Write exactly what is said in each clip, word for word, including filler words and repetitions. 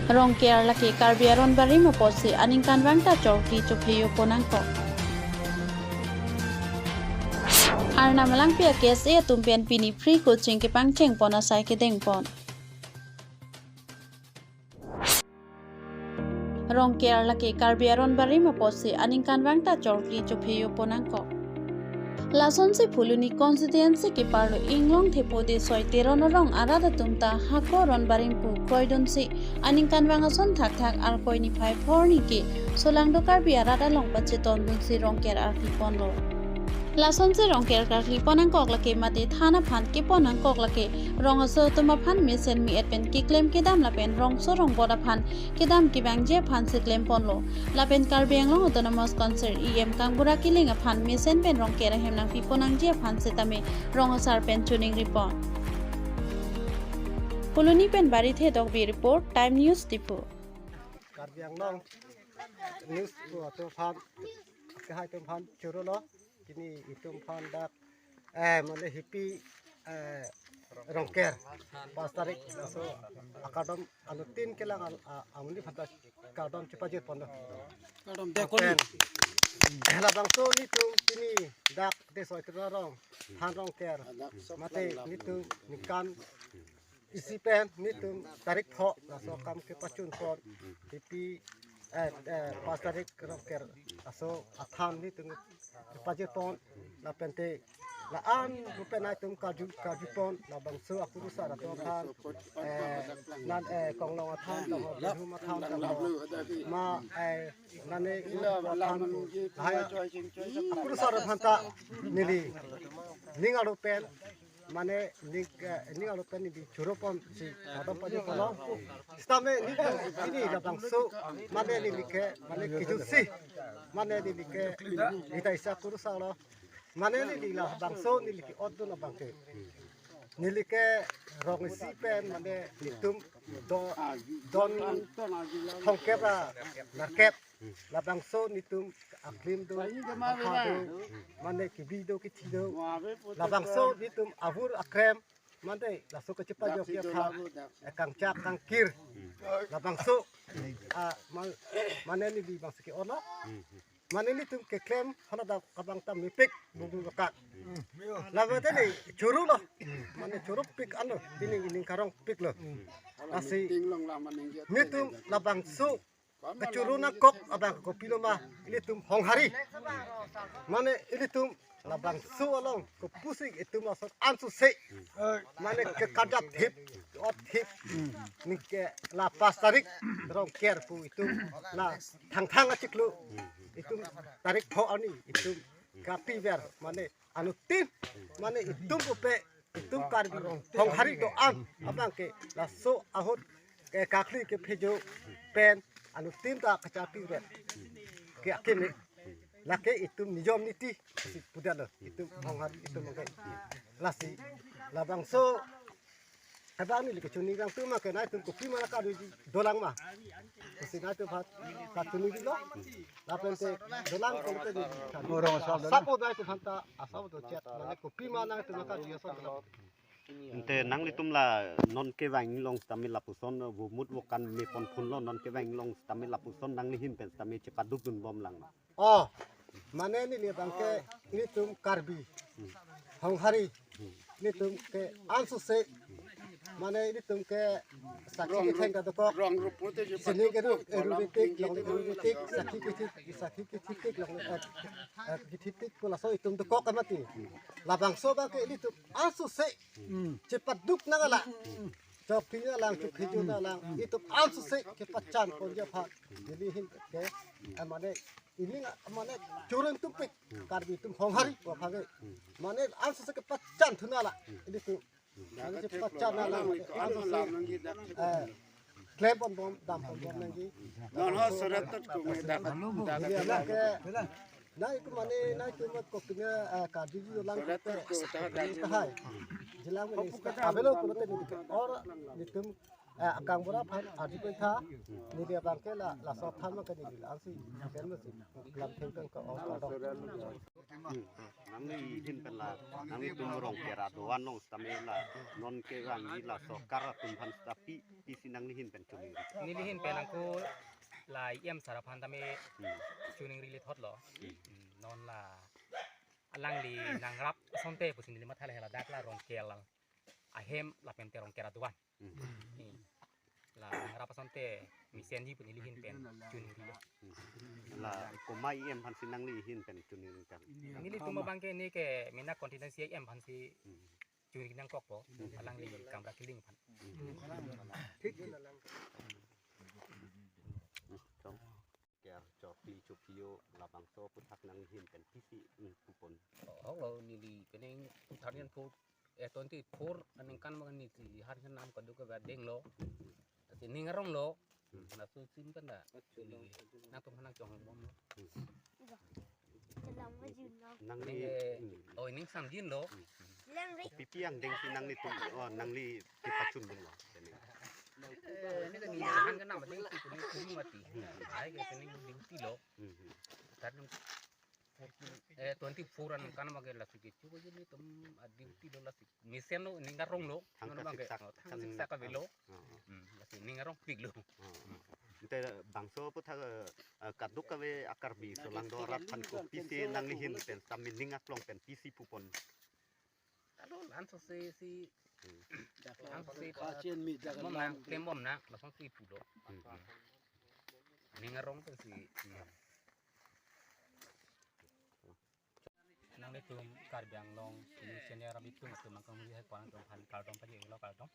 Rongker lake Karbi aron barim apotsi aningkanvang ta chorkli chopheyo pon nangkok. Arnam alangpi a-KSA atum pen pini free coaching kepangcheng pon asai kedeng pon. Rongker lake Karbi aron barim apotsi aningkanvang ta chorkli chopheyo pon nangkok. Lasonsi Phuloni constituency keparlo Inglong Thepo Desoi Teron arong arat atum ta hako aron barim pu kroidunsi aningkanvang ason thakthak Arkoi niphai pho arni ke Solangdo Karbi arat along pachetondunsi Rongker arkli ponlo. Lasonsi Rongker karkli pon nangkok lake mate than aphan kepon nangkok lake rong aso atum aphan mesen me-et pen keklem kedam lapen rongso rongbot aphan kedam kevangji aphansi klem ponlo. Lapen Karbi Anglong Autonomous Council E M Kangbura Killing aphan mesen pen Rongker ahem nangpi pon nangji aphan setame rong asar pen choningri pon. Phuloni pen Barithe Tokbi report, Time News Diphu. Karbi Anglong News pu atum aphan, kehai atum aphan chorolo, pini itum aphan dak, eh, mane hipi, eh, Rongker, pas tarik, laso akardom anuttin kelang al-, a-, amonit aphan ta kardom chepajut ponlo. Kardom dekoli. Lapen, eh, labangso nelitum pini dak Desoi Teron arong, than Rongker, mate nelitum ningkan isi pen nelitum tarik pho laso akam kepachun pon, hipi, eh, eh, pas tarik Rongker laso athan nelitum kepajut pon, lapen te la-an rupen nelitum karju, karju pon, labangso akurusar atum aphan, eh, nan, eh, Konglong athan, tangho Bihum athan, tangho ma, eh, nane athan, lahai akurusar aphan ta neli ning arlo pen, mane ning, eh, ning arlo pen neli choro ponsi kardom pajut ponlo. Setame neli pini labangso, mane neli ke, mane kejutsi, mane neli ke, neli ta isi akurusar lo. Mane neli labangso neli ke-otdun abang ke, neli ke rong isi pen mane nelitum do, don thomkep ra nerkep, labangso nelitum aklim do, akha do, mane kebi do, kethi do, labangso nelitum avur akrem, mane laso kachepajokji aphan, eh, kangchak kangkir, labangso, ah, ma-, mane neli bangsi ke-otlo. Mane nelitum keklem hana dak abang ta mepik bubung kakak. Lapen te neli choro lo. Mane choropik anlo, pini ining karongpiklo. Lasi nelitum labangso kachoro nangkok abang kopilo ma, ilitum honghari. Mane ilitum labangso along kopusi itum asok ansose, mane kekarjap thip, ot thip, ningke la pas tarik Rongker pu itum la thangthang achiklo, itum tarik pho arni itum kapiver, mane anuttin, mane itum pupe, itum Karbi honghari do-an abang ke laso ahut ke karkli kephejo pen anuttin ta kachapiver ke akeme, lake itum niyom niti si pudetlo, itum honghari itum ke. Lasi labangso abang neli kechoningri nangtum ma ke nelitum kopima nangkarju dolang ma, si nelitum aphan kachiningri lo. Lapen te dolang ko te neli kan. Orang asap. Asap o nelitum aphan ta, asap o do chet, mane kopima nangtum nangkarju ason dolang. Ante nanglitum la non kevang inglong setame lapuson, vomut vokan me ponphunlo, non kevang inglong setame lapuson nangli ahin pen setame chepadukdun bomlang. Oh, mane neli abang ke nelitum Karbi honghari, nelitum ke ansose, mane nelitum ke sakhi ketheng ta dokok, sini keru, eru ritik, longle keru ritik, sakhi kethi, sakhi kethi tik, longle, eh, eh, kethi tik pu laso itum dokok mati. Labangso abang ke nelitum ansose chepaduk nanglang. Chok pini alang, chok pini alang, itum ansose kepachan ponji aphan neli ahin ke, eh, mane ining, mane choro nangtupik, Karbi atum honghari pu aphan ke, mane ansose kepachan thu nanglang, nelitum. Mane kepachan nanglang, ansose, eh, klem ponbom, dam ponbom nangji. Non ho surat tut ko me dak, dak. Neli alang ke, nelitum mane, nelitum ko pini, eh, Karbi dolang ko te, tahai. Jilang mane avelo ko te nelitum. Or nelitum eh, akang bura aphan arju pon tha, neli abang ke la, laso than ma ke neli la ansi, pen ma si, lam theng pen ka ong ka dong. Hmm. Nangli ahin pen la, nanglitum Rongker adovan along sitame la, non kevangji la sorkar atum aphan sita pi, pisi nangli ahin pen choningri? Neli ahin pen angko la E M sir aphan tame Hmm. choningri le thot lo. Hmm. Hmm, non la alangli nangrap asonte pusi neli matha le ladak la Rongker ahem lapen te Rongker adovan. Hmm. Hmm. La nangrap asonte mesenji pu neli ahin pen choningri lo. Hmm. La komat E M aphan si nangli ahin pen choningri tang? Nelitum abang ke ne ke mena constituency E M aphan si Hmm. choningri nangkokpo, alangli Kamra Killing aphan. Hmm. Thik. Hmm. Chong. Ke chokli chopio labangso aphuthak nangli ahin pen pisi, hmm, pupon. Oh, lo neli pening two thousand four, eh, twenty-four aningkan ma neli har hen nam kadokave denglo. Lasi ning arong lo. Hmm. Laso sim kan da. Nangtum hanang chong bom lo. Hmm. Nangli, Nangli, hmm. Oh, ning samjin lo. Hmm. Kopi pi angdeng si nanglitum, oh, nangli kepachun dun lo. Eh, ne ke neli han ke nam deng si ko ne kum mati. Ai ke ne duty lo. Hmm, hmm. Tadi, eh, twenty-four aningkan ma ke lasi kecho ko nelitum a duty lo lasi. Mesen lo, ning arong lo. Thang Non ma ke, kasik sak, oh, thang thang sik sak avelo. Oh, oh. Hmm, lasi ning arongpik lo. Oh, oh. Ante bangso aphuthak, eh, kadokave a-Karbi aso lang do arat aphan ko pisi nangli ahin pen sitame ning aklong pen pisi pupon? Alo, laso si, si, Hmm. laso si, Kachin mi dak bom lang, lang. Tem bom na, laso si pulo. Hmm. Ning arong pen si, hmm. Nanglitum Karbi Anglong, ini senior abitung atum nangkangri hai kuan atum aphan kardom pajirlo, kardom.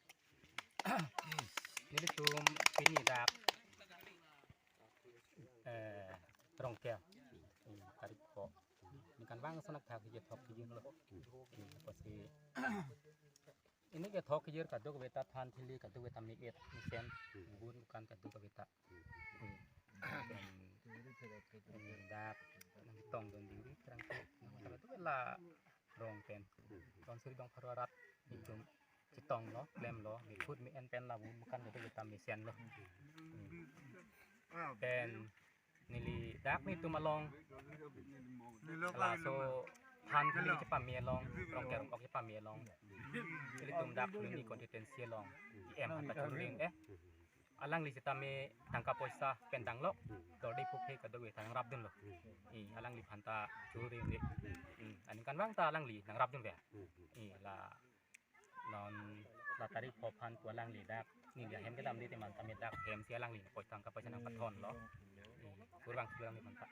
Nelitum pini dak, eh, Rongker, hmm, tarik ko. Ningkan vang ason thakthak kejethok kejirlo. Hmm, pasi ini kethok kejir kadokave ta than thili, kadokave ta me-et mesen, Hmm. bun bukan kadokave ta. Hmm. Hmm. Hmm, dak nangtong dun diri terang ko. Nang terang tu la rong pen. Hmm. Don suri dong pharo arat itum chetong lo, klem lo, me-et me-en pen la bun bukan kadokave ta mesen lo. Hmm. Pen neli dak nelitum along laso than thili chepame along, Rongker Rongkok chepame along, nelitum dak Phuloni constituency along E M aphan pachoningri, eh, alangli sitame tangka poisa pen danglok, dorde phuphe kadokave ta nangrap dunlo. Eh, alangliphan ta choningri. Hmm, aningkan vang ta alangli nangrap dun ve. Eh, la non la tarik pho aphan ko alangli dak neli ahem kedam di teman tame dak hem si alangli poi tangka poisa nangpathon lo. Hmm, kurang kurang di manta.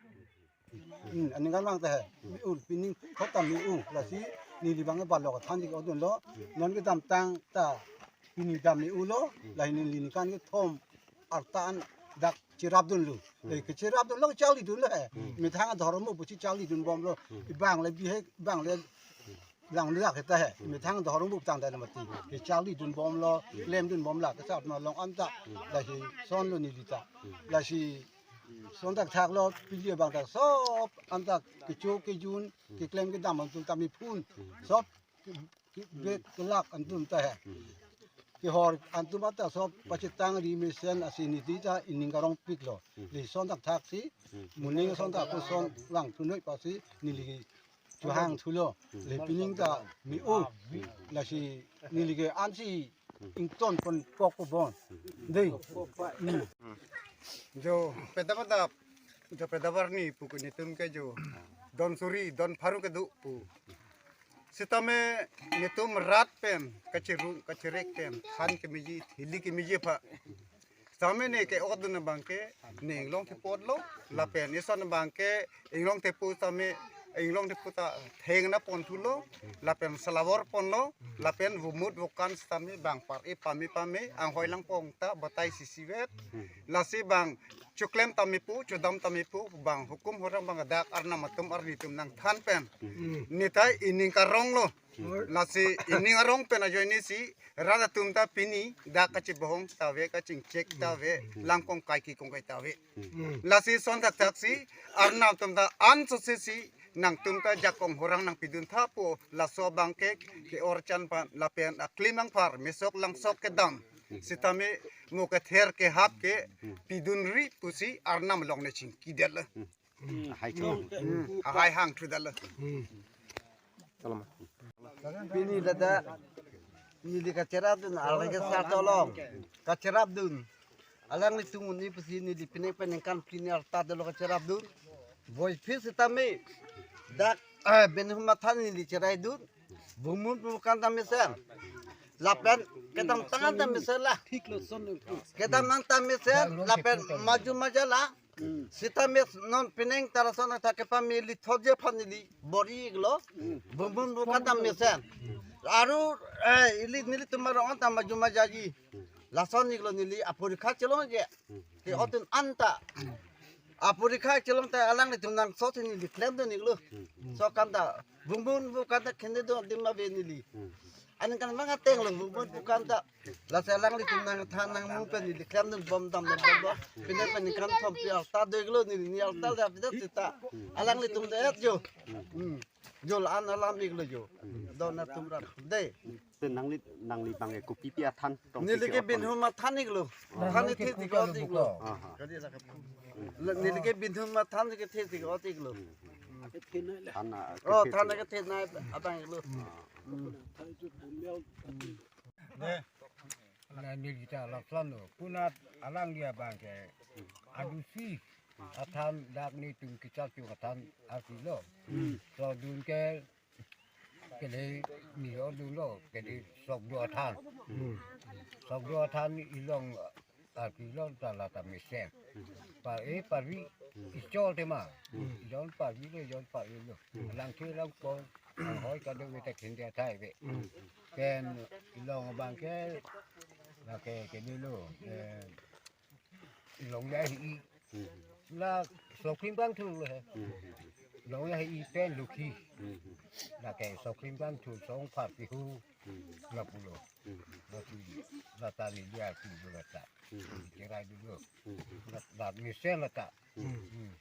Hmm, aningkan vang ta he. Me-u, pining kota me-u, lasi neli abang ke balok than dik odun lo. Non kedamtang ta pini dam me-u lo, lasi neli ningkan kethom arta an dak cherap dunlo. Hmm. Eh, kecherap dunlo, charli dunlo he. Hmm. Methang adhorom mo pusi charli dun bom lo. Hmm. Ibang le bihek, ibang le lang liak heta he. Hmm. Methang adhorom mo tang dana mati. Kecharli dun bom lo, klem dun bom la, kesat ma long anta. Hmm. Lasi son lo neli ta. Hmm. Lasi son thakthak lo, pili abang ta sop anta kecho kejun, Hmm. keklem kedam antum tame phun. Hmm. Sop ke, ke, be kelak antum ta he. Hmm. Kehor antum ata sop pachitangri mesen asi neli ta ining arongpik lo. Hmm. Lasi son thakthak si, Hmm. moning ason ta ko son vang thunoi pasi neli ke chohang thulo. Hmm. Lasi pining ta me-u. Hmm. Lasi neli ke ansi Hmm. ington pon kok ko bon. Hmm. Dei. Hmm. Jo, peda pada, jo peda barni pu ke nelitum ke jo don suri, don pharo kedo pu. Sitame nelitum rat pen, kachirung, kachirek pen, than kemeji, thili kemeji aphan. Sitame ne ke-odun abang ke, ne inglong kepot lo, lapen ison abang ke, inglong tepu sitame, inglong tepu ta theng na pon thulo, lapen salawor ponlo, lapen vomut vokan sitame bang par-e pame pame, anghoi langpong ta batai sisivet, lasi bang choklem tame pu, chodam tame pu, bang hukum horang bang dak arnam atum arni atum nangthan pen. Hmm. Ne ta ining arong lo. Hmm. Lasi ining arong pen ajoine si, rat atum ta pini, dak kachebohong ta ave, kachingchek ta ave, Hmm. langkongkai kekongkai ta ave. Hmm. Lasi son thakthak si, arnam atum ta anso se si, nangtum ta jakong horang nangpidun tha pu, laso abang ke, ke-or chan pan, lapen aklim langphar, mesok langsok kedam. Sitame mo kether kehap ke pidunri pusi arnam along ne chingkidetlo. Hmm. Ahai chong. Hmm. Ahai hang thudetlo. Hmm. Tolong. Pini ladak neli kacherapdun, alangli ke sarta along kacherapdun. Alanglitum un-e pusi neli pining peningkan phli ni arta dolo kacherapdun. Voiphit sitame dak, eh, Binhu Mathan neli cheraidun. Bumut bukan ta mesen. Lapen kedamtang ta mesen la. Kedamtang ta mesen lapen maju maja la. Sitame non pining ta lason athak kepamili thotji aphan neli bor-iklo. Bumut bukan ta mesen. Aru, eh, ili nelitum arong anta maju majaji. Lason iklo neli aporikha chelongji. Ke-otdun anta. Aporikha chelong ta alanglitum nangso si neli klemdun iklo. So kan ta bumut bukan ta khende do adim ave neli. Aningkan mang atenglo bumut bukan ta. Lasi alanglitum nangthan nangmu pen neli klemdun bom damdun bom bom. Pining peningkan thompi arta do iklo neli ni arta da pida sita. Alanglitum da-etjo. Hmm. Jo la-an alam iklo jo. Don atum rat de. Te nangli, nangli abang ke kopi pi athan tong neli ke Binhu Mathan iklo. Aha. Than ithi ti ko iklo. Aha. Kadi la kap-, la, neli ke Binhu Mathan ke thi ti ko iklo. Than, ah, oh, kethe than ti ke thi na abang iklo. Hmm. La neli ta lason lo. Punat alangli abang ke adusi athan dak netum kecharcho athan asilo. Hmm. Sodun ke kele ni odun lo, kele sok do athan. Hmm. Sok do athan ilong, ah, ilong ta la ta mesen. Par-e parvi ichol tema. Hmm. Ilong parvi lo, ilong par-e lo. Hmm. Lang thi lang pon, lang hoi kado veta khende athai ve. Hmm. Pen ilong abang ke, la ke, kele lo, eh, Longle Hi-i. Hmm. La Sokrim Bangthur lo he. Hmm. Longle Hi-i pen Lukhi. Hmm. La ke Sokrim Bangthur song pharpihu. Hmm. La pulo. Hmm. La pi, la ta neli dia pi lo la ta. Hmm. Cheraidunlo. Hmm. La, la mesen la ta. Hmm. Hmm.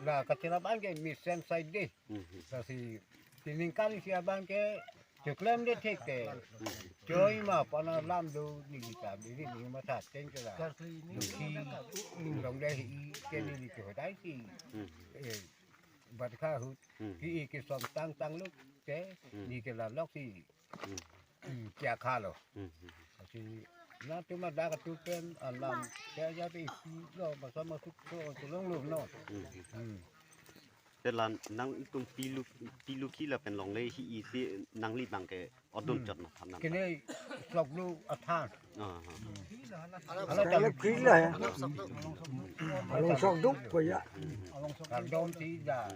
La kacherap abang ke mesen saide. Hmm. Lasi peningkan isi abang ke choklemde thekte. Choima pana lam do neli ta neli ni matha teng ke la. Lukhi Longle Hi-i ke neli ke hodai si. Hmm. Eh, bat kha hut. Hmm. Hi-i ke som tang tang lo ke. Hmm. Neli ke la lok si. Hmm. Hmm, kya kha lo. Hmm. Lasi na tuma dak tu pen alam kya ja te isi lo masa masuk ko tulong lo no. Hmm. Hmm. Te la nangtum Pilu, Pilukhi lapen Longle Hi-i si nangli abang ke odun Hmm. chot na thanan. Kele sok do athan. Ah, ah. Ala Kala kila ya. Along sok do ko ya. Kardom si da.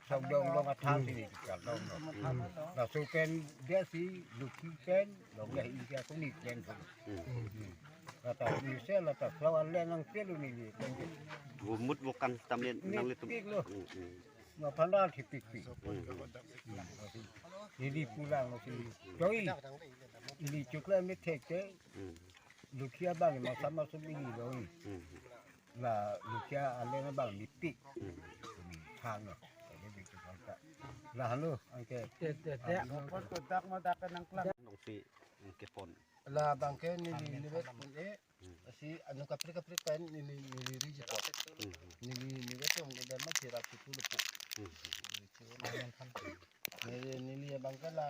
Sok do along athan si kardom lo. Hmm. La so pen dia si Lukhi pen Longle Hi-i ke ako ni pen. Hmm. La ta mesen la ta flower le nang pelu ni ni. Bumut bukan tamen Ni nanglitum. Pik lo. Hmm, hmm. Maphan ra thipikpik. Hmm, hmm. Neli pulang lo si. Choi. Neli choklemde thekte. Hmm. Lukhi abang masa masuk neli lo. Hmm. La Lukhi ale abang neli pik. Hmm. Thang lo. Jadi itu kan ta. La hanu anke. Te, te, te. Kot kodak ma dak nang klang. Nong si, hmm, kepon. La abang ke neli ni vet pun e. Hmm. Lasi anu kaprek kaprek pen neli, neli ri jepot. Hmm. Neli ni vet pun e dan ma chera putu lepu. Hmm. Neli, neli abang ke la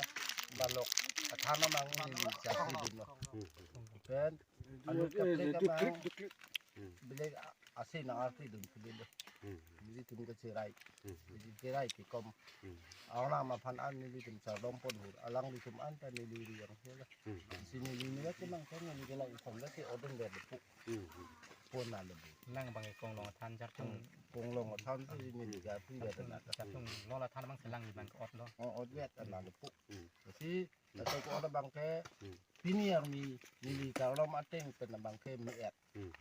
balok athan amang neli chakridunlo. Hmm. Pen anu kaprek ke abang. Hmm. Bile a-, asi nang arpidun pudin lo. Hmm. Nelitum ke cherai. Hmm. Neli cherai ke kom. Hmm. Alang ma aphan an nelitum chardom pon hur. Alanglitum an ta neli ri yang hela. Hmm. Si neli ni ke mang ke neli ke la isom le ke odun le lepu. Hmm. Pon na lepu. Nang abang ke konglong athan chardom. Konglong athan si neli ke pi ga na. Chardom lo la than abang si lang abang ke ot lo. Oh, ot vet na lepu. Hmm. Si atau ko ada abang ke Hmm. pini arni neli chardom ateng pen abang ke me-et. Hmm.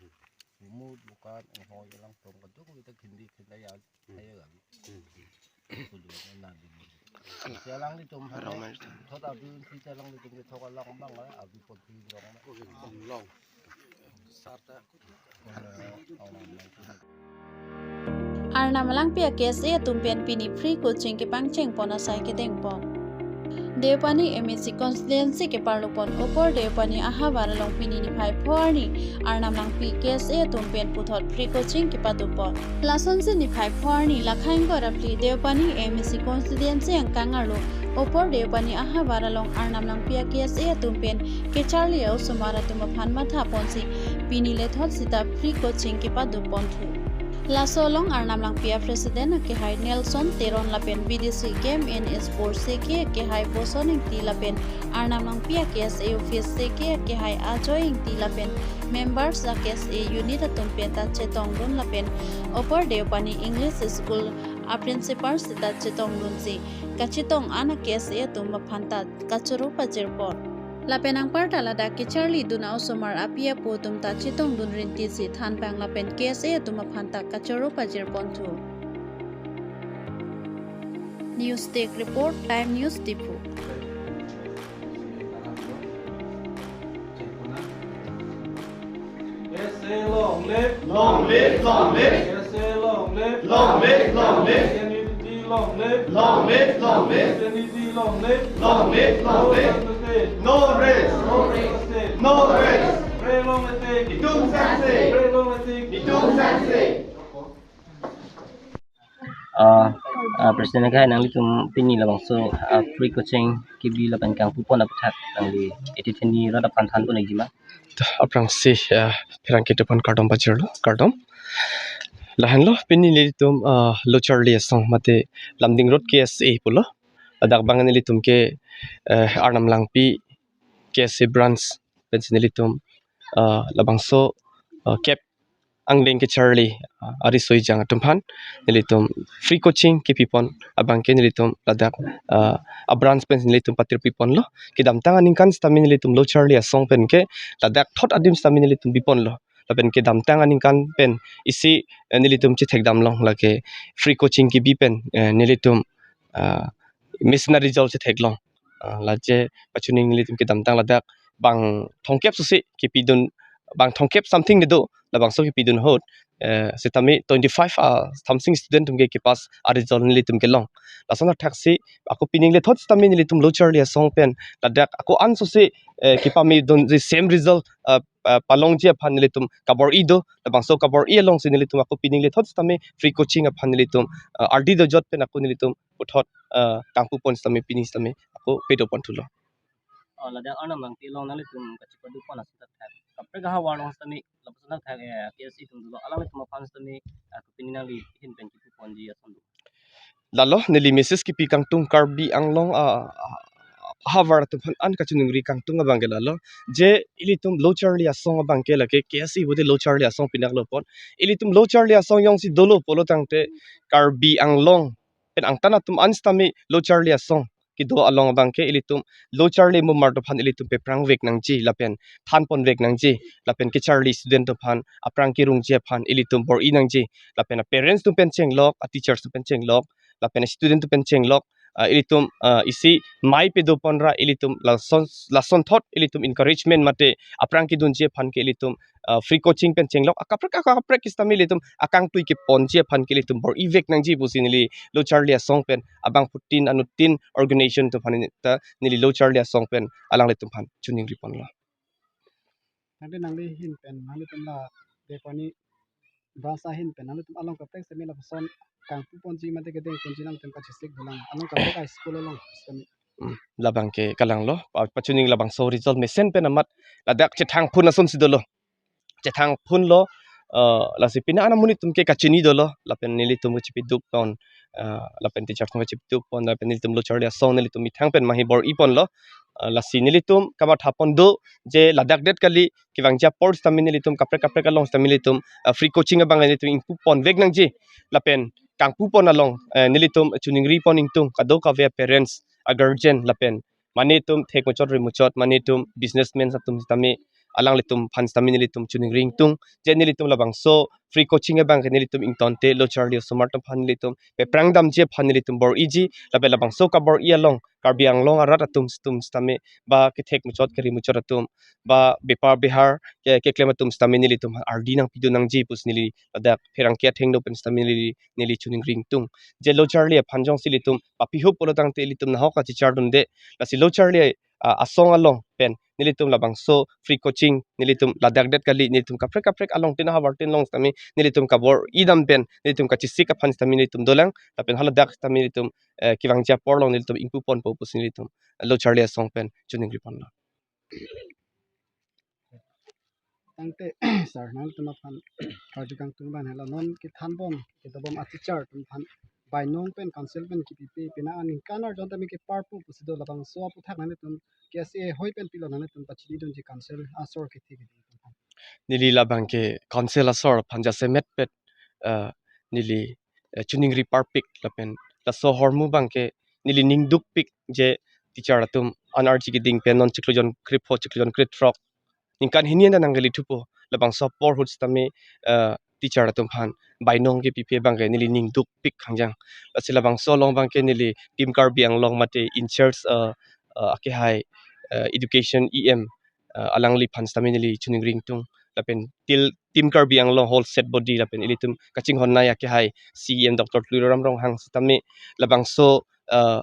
Bumut bukan, eh, hoi alang tong kaduk kita khindi khindi ya. Hmm. Ayo kan. Hmm. Kudu na di. Alanglitum hana. Thot abi si alanglitum ke thok alang abang la, abi pot pi long la. Long. Sarta. Arnam alangpi a-KSA atum pen pini free coaching kepangcheng pon asai kedeng pon. Deopani M A C constituency keparlupon Upper Deopani ahavar along pini niphai pho arni Arnam Langpi K S A atum pen puthot free coaching kepadopon. Lasonsi niphai pho arni Lakhaingkor Apli Deopani M A C constituency angkang arlo Upper Deopani ahavar along Arnam Langpi a K S A atum pen kecharli a-osomar atum aphan mathaponsi pini lethot sita free coaching kepadoponthu. Laso along Arnam Langpi a President akehai Nelson Teron lapen B D C K M N S four C K akehai Boson Ingti lapen Arnam Langpi a K S A office C K akehai Ajoy Ingti lapen members a K S A unit atum pen ta chetongdun lapen Upper Deopani English School a principal sita chetongdunsi kachetong an a K S A atum aphan ta kachoro pajirpon. Lapen anparta ladak kecharlidun a-osomar api apo atum ta chetongdun rintisi thanpang lapen K S A atum aphan ta kachoro pajirponthu. News Desk Report, Time News Diphu. K S A long live. Long live, long live. K S A long live. Long live, long live. K S A unity long live. Long live, long live. K S A unity long live. Long live, long live. No rest for state. No rest for state. No rest. Pray long live. Itum sangse. Pray long live. Itum sangse. Ah, ah, President akehai, nanglitum pini labangso, ah, free coaching kebi lapen kangpupon aputhak nangli iti theni rat aphan thanpon ikji ma? Aphrangsi, ah, pherangke atum aphan kardom pajirlo, kardom. Lahenlo pini nelitum, ah, Locharli Asong mate Lumding Road K S A pulo. Ladak abang nelitum ke, eh, Arnam Langpi K S A branch pensi nelitum, ah, labangso, ah, kep angdeng kecharli, ah, ari soijang atum aphan nelitum free coaching kepipon abangke nelitum ladak, ah, a-branch pen nelitum patir piponlo. Kedamtang aningkan sitame nelitum Locharli Asong pen ke ladak thot adim sitame nelitum piponlo. Lapen kedamtang aningkan pen isi, eh, nelitum chethekdamlong lake free coaching kebi pen, eh, nelitum, ah, mesen a-result chetheklong. Ah, laje pachuning nelitum kedamtang ladak bang thomkep susi kepidun, bang thomkep something nedo labangso kepidun ahut, eh, sitame twenty-five, ah, something student atum ke kepass a-result nelitum kelong. Lason athaksi ako pining lethot sitame nelitum Locharli Asong pen ladak ako an susi, eh, kepamedunji same result, ah, ah, palongji aphan nelitum kabor-i do. Labangso kabor-i alongsi nelitum ako pining lethot sitame free coaching aphan nelitum, ah, ardi dojot pen ako nelitum puthot, ah, kangpupon sitame pini sitame ako pedoponthulo. Oh, ladak Arnam Langpi along nanglitum kachepadopon ason thakthak, kaprek ahavar along sitame lapuson thakthak, eh, K S A atum dolo, alanglitum aphan sitame, ah, pini nangli ahin pen kepuponji ason do? Lalo neli message kepi kangtung Karbi Anglong, ah, ah, ahavar atum aphan an kachiningri kangtung abangke lalo, je ilitum Locharli Asong abangke lake K S A pute Locharli Asong pinak lopon. Ilitum Locharli Asong jongsi dolo pulo tangte Karbi Anglong pen angtan atum an sitame Locharli Asong kedo along abangke ilitum Locharli mumar atum aphan ilitum peprang vek nangji lapen thanpon vek nangji lapen kecharli student atum aphan aphrang kerungji aphan ilitum bor-i nangji lapen a-parents atum pen chenglok, a-teachers atum pen chenglok lapen a-student atum pen chenglok, ah, ilitum, ah, isi mei pedopon ra ilitum lason, lason thot ilitum encouragement mate aphrang kedunji aphan ke ilitum, ah, free coaching pen chenglok, akaprek akaprek sitame ilitum akangtui keponji aphan ke ilitum bor-i vek nangji pusi neli Locharli Asong pen abangphutin anuttin organization atum aphan ta neli Locharli Asong pen alanglitum aphan chiningriponlo. Tangte nangli ahin pen, nanglitum la Deopani branch ahin pen nanglitum along kaprek sitame lapuson kangpuponji mate kedengponji nangtum kachesik dolang, along kaprek a-school along sitame? Hmm, labangke kalanglo, pa-, pachuning labangso result mesen pen amat ladak chethangphun asonsi dolo. Chethangphunlo, eh, lasi pini an amonit atum ke kachini dolo, lapen nelitum kachipidukpon, eh, lapen teacher atum kachipidukpon, lapen nelitum Locharli Asong nelitum methang pen mahi bor-iponlo, eh, lasi nelitum kamathapon do, je ladak det kali, kevangji apor sitame nelitum kaprek kaprek along sitame nelitum, ah, free coaching abang nelitum ingpupon vek nangji lapen kangpupon along, eh, nelitum chiningripon ingtung kadokave a-parents, a-guardian lapen mane itum thek muchot ri muchot, mane itum businessman atum sitame alanglitum aphan sitame nelitum choningri ingtung. Je nelitum labangso free coaching abangke nelitum ingtonte lo charli osomar atum aphan nelitum peprang damji aphan nelitum bor-iji, lapen labangso kabor-i along Karbi Anglong arat atum sitame ba kethek muchot keri muchot atum ba bepar behar ke keklem atum sitame nelitum ardi nangpidun nangji pusi neli ladak pherangke athengno pen sitame neli neli choningri ingtung. Je lo charli aphan jongsi ilitum papihup pulo tangte ilitum nahok kachichardunde, lasi lo charli, ah, asong along pen nelitum labangso free coaching nelitum ladakdet kali, nelitum kaprek kaprek along tin havar tin along sitame nelitum kabor-i dam pen nelitum kachesik aphan sitame nelitum dolang, lapen haladak sitame nelitum, eh, kevangji apor along nelitum ingpu ponpo pusi nelitum lo charli asong pen choningri ponlo. Tangte sir, nangtum aphan karju kangtung abang helo, non kethanbom, kedobom a-teacher atum aphan bainong pen council pen kipipe, penang aningkan arjon tame keparpu pusi do, labangso aputhak nangtum K S A hoi pen pilo, nangtum pachinidunji council asor kethe kethe atum aphan? Neli labangke council asor aphan jasemet pet, eh, neli, eh, choningri parpik lapen laso ahormu abangke neli ningdukpik je teacher atum an arji keding pen non chiklo jon krepho chiklo jon krethrok ningkan hini anta nangkele thupo, labangso apor ahut sitame, eh, teacher atum aphan bainong kepipe abangke neli ningdukpik hangjang. Lasi labangso along abangke neli Team Karbi Anglong mate in charge, eh, eh, akehai, eh, education E M, eh, alangliphan sitame neli choningri ingtung. Lapen til Team Karbi Anglong whole set body lapen ilitum kachinghon nai akehai C E M Doctor Tuliram Ronghang sitame labangso, eh,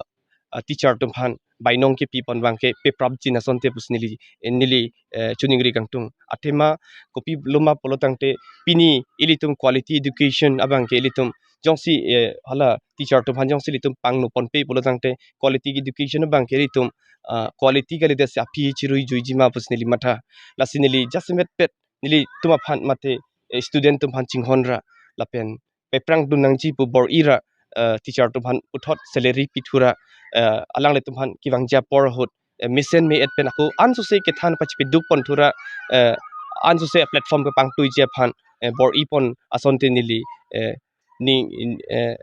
ah, teacher atum aphan bainong kepi pon abangke peprapji asonte pusi neli, eh, neli, eh, choningri kangtung. Athema kopiloma pulo tangte pini ilitum quality education abangke ilitum jongsi, eh, hala teacher atum aphan jongsi ilitum pangno ponpe pulo tangte quality education abangke ilitum, ah, quality kalidet si aphi chirui juiji ma pusi neli matha. Lasi neli jasemet pet nelitum aphan mate, eh, student atum aphan chinghon ra lapen peprang dun nangji pu bor-i ra, eh, teacher atum aphan puthot salary pithu ra, eh, alanglitum aphan kevangji apor ahut, eh, mesen me-et pen ako ansose kethan pachipiduk ponthu ra, eh, ansose platform kepangtuiji aphan, eh, bor-i pon asonte neli, eh, ning in, eh,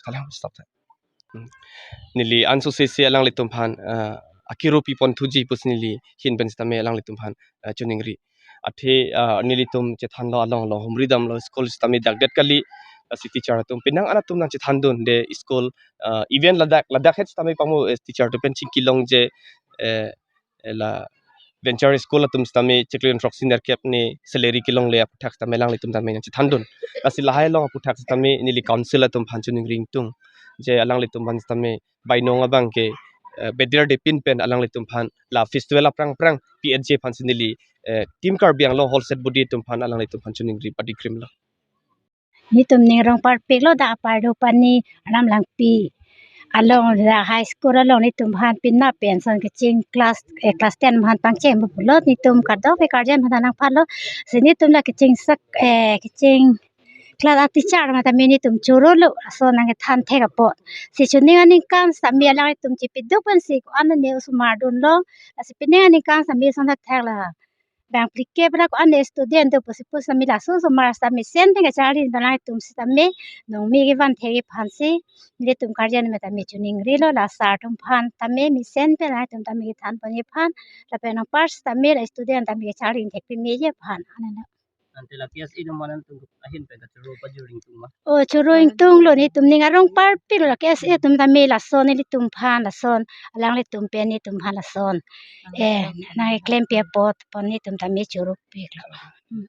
kalang stop tha. Hmm. Neli ansose se alanglitum aphan, eh, akiro pi ponthuji pusi neli ahin pen sitame alanglitum aphan, eh, choningri. Athe, ah, nelitum chethanlo along along humri damlo school sitame dakdet kali, ah, si teacher atum penang an atum nangchethandunde school, ah, even ladak ladak het sitame pamo, eh, teacher atum pen chingkilongje, eh, eh, la venture school atum sitame chiklo jon throksi nerkep ne salary kelongle aputhak sitame alanglitum tame nangchethandun. Lasi lahai along aputhak sitame neli council atum aphan choningri ingtung. Je alanglitum aphan sitame bainong abangke, eh, bedir depin pen alanglitum aphan la festival aphrang phrang P H J aphan si neli, eh, Team Karbi Anglong whole set body atum aphan alanglitum aphan choningri padikrimlo. Netum ning arong parpiklo, dak apardo pani Aram Langpi along, dak high school along netum aphan penap pen ason kecheng class, eh, class ten aphan pangcheng pulo, netum kardom ke karjan aphan nangphanlo. Si netum la kecheng sak, eh, kecheng class a-teacher matame netum chorolo, ason nangkethan thek apot. Si chuning aningkan sitame alanglitum chipiduk pensi ko-an ne osomar dunlong, lasi pining aningkan sitame ason thakthak la bang phlikep ra ko-an ne student do pusi pusitame laso osomar sitame mesen pen kacharli alanglitum sitame nongmi kevan thek aphansi netum karjan matame choningrilo, la sir atum aphan tame mesen pen alanglitum tame kethan pon aphan, lapen apar sitame la student tame kacharli thek pemeji aphan. Anana. Ante la K S A atum aphan nangtum ahin pen kachoro pajir ingtung ma? O, choro ingtunglo, netum ning arong parpiklo, la K S A atum tame lason nelitum aphan lason, alanglitum pen netum aphan lason, eh, nangkeklempi apot pon netum tame choropiklo. Hmm.